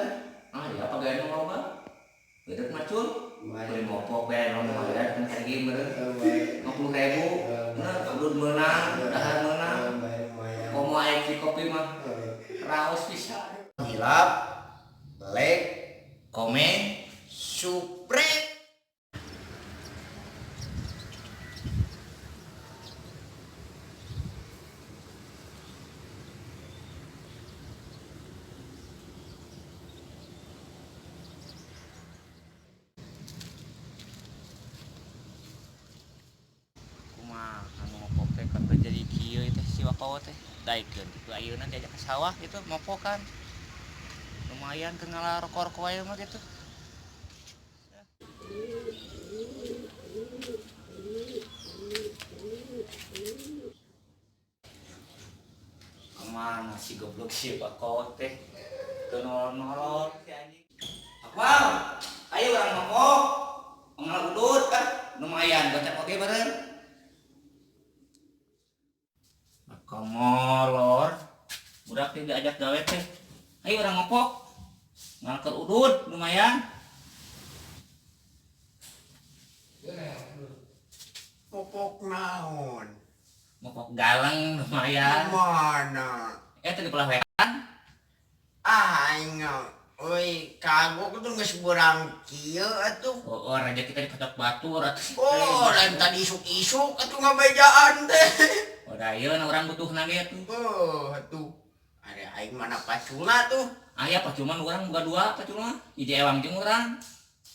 tah. Ah ya pagawean nu loba. Geudeuk macul. Beli mopok we nu lumayan kan harga meureun. 50.000. Nah, udud meunang, dahar meunang. Komo aya kopi mah raos pisan. Hilap, like, komen, subscribe. Kumaha anu mopok teh kan jadi kieu teh si Wako teh daekeun kitu ayeuna diajak ke sawah gitu mopokan. Lumayan keur ngalarokok-rokok wae mah gitu. Kemana si goblok si Wako teh? Teu nolol-nolol si anjing. Akmal, ayo urang mopok. Ngal udut kan lumayan gocap oge bareng. Molor budak teh diajak gawe teh. Ayo urang mopok. Ngalker udut lumayan. Popok naon? Mopok galang lumayan. Mana? Tadi belah wetan. Ah, aing euy, kagok tuh geus beurang kieu atuh. Oh, raja kita dipocok batur atuh. Oh, lain tadi isuk-isuk atuh ngabejaan teh. Oh, da ieu na urang butuhna ge atuh. Oh, atuh. Ada aing mana paculna tuh? Aya pacuman urang boga dua paculna. Hiji ewang jeung urang.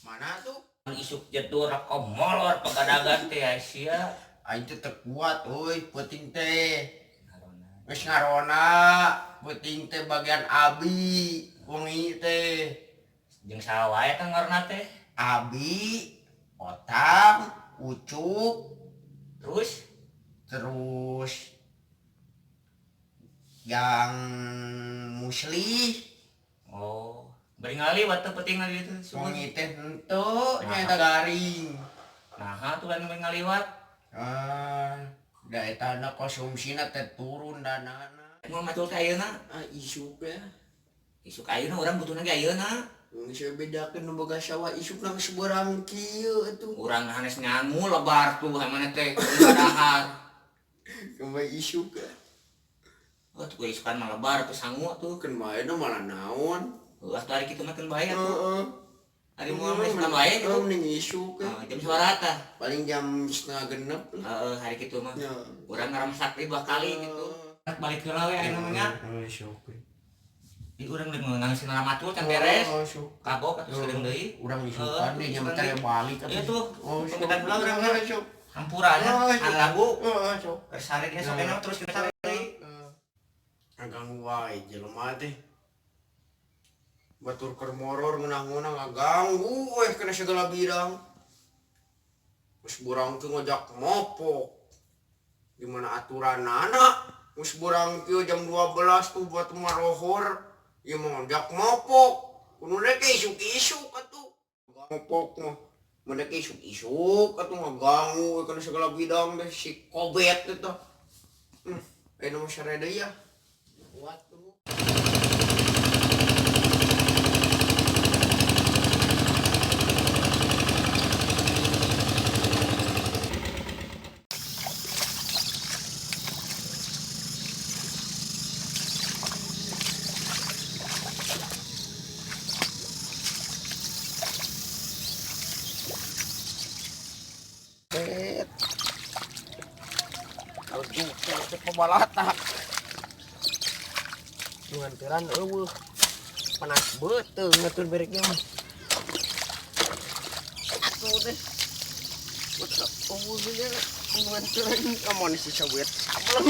Mana tuh? Isuk jedur molor pegadagan teh sia. Aing teh teu kuat euy, peuting teh. Geus ngarona, peuting teh bagian abi, wengi teh. Jeung saha wae teh ngarona teh? Abi, Otang, Ucup, terus terus yang Musli. Oh, bari ngaliwat teh peuting lagi itu. Wengi teh henteu nyaeta garing. Naha tuh lain bari ngaliwat. Ah, da eta na konsumsina teh turun danana. Mun macul teh ayeuna? Ah, isuk ya. Isuk ayeuna urang butuhna ge ayeuna. Geus bedakeun nu boga sawah isukna geus beurang kieu atuh. Urang hanes nyangu lebar tuh hamana teh dahar. Kumaha isuk ya? Oh, tuh isukan mah lebar tuh sangu tuh. Keun bae nu malah naon. Heuh, atuh ari kitu mah keun bae atuh. Heeh. Ari moal mah isukan bae gitu. Mending isuk ya. Jam sabaraha tah? Paling jam 5:30 lah. Heeh, hari kitu mah. Ya. Urang ngaramesak deui 2 kali gitu. Balik heula we aya namanya. Heeh, isuk. Di urang deui meunang sinara macul can beres. Oh, isuk. Kagok atuh seudeung deui. Urang isukan deui nyam teh balik atuh. Ieu tuh. Oh, isuk. Pamitan heula urang mah. Isuk. Hampuranya, Oh, isuk. lagu. Heeh, isuk. Keur sare ge sok enak terus kita sare deui. Ngaganggu wae jelema teh. Batur keur moror ngeunah-ngeunah ngaganggu weh kana segala bidang. Geus burang teu ngajak mopok. Gimana aturanana? Geus burang kieu jam 12 tuh buat marohor. Ieu mah ngajak mopok. Kudu rek isuk-isuk atuh. Mopok mah. Mun rek isuk-isuk atuh ngaganggu we kana segala bidang deh si kobet eta. Ayeuna mah sare deui ya. Kuat tuh. Pabalatak. Nganteran eueuh. Panas beuteung ngatur bereknya mah. Atuh teh. Eueuh ge nganteran amun si sawit sableng.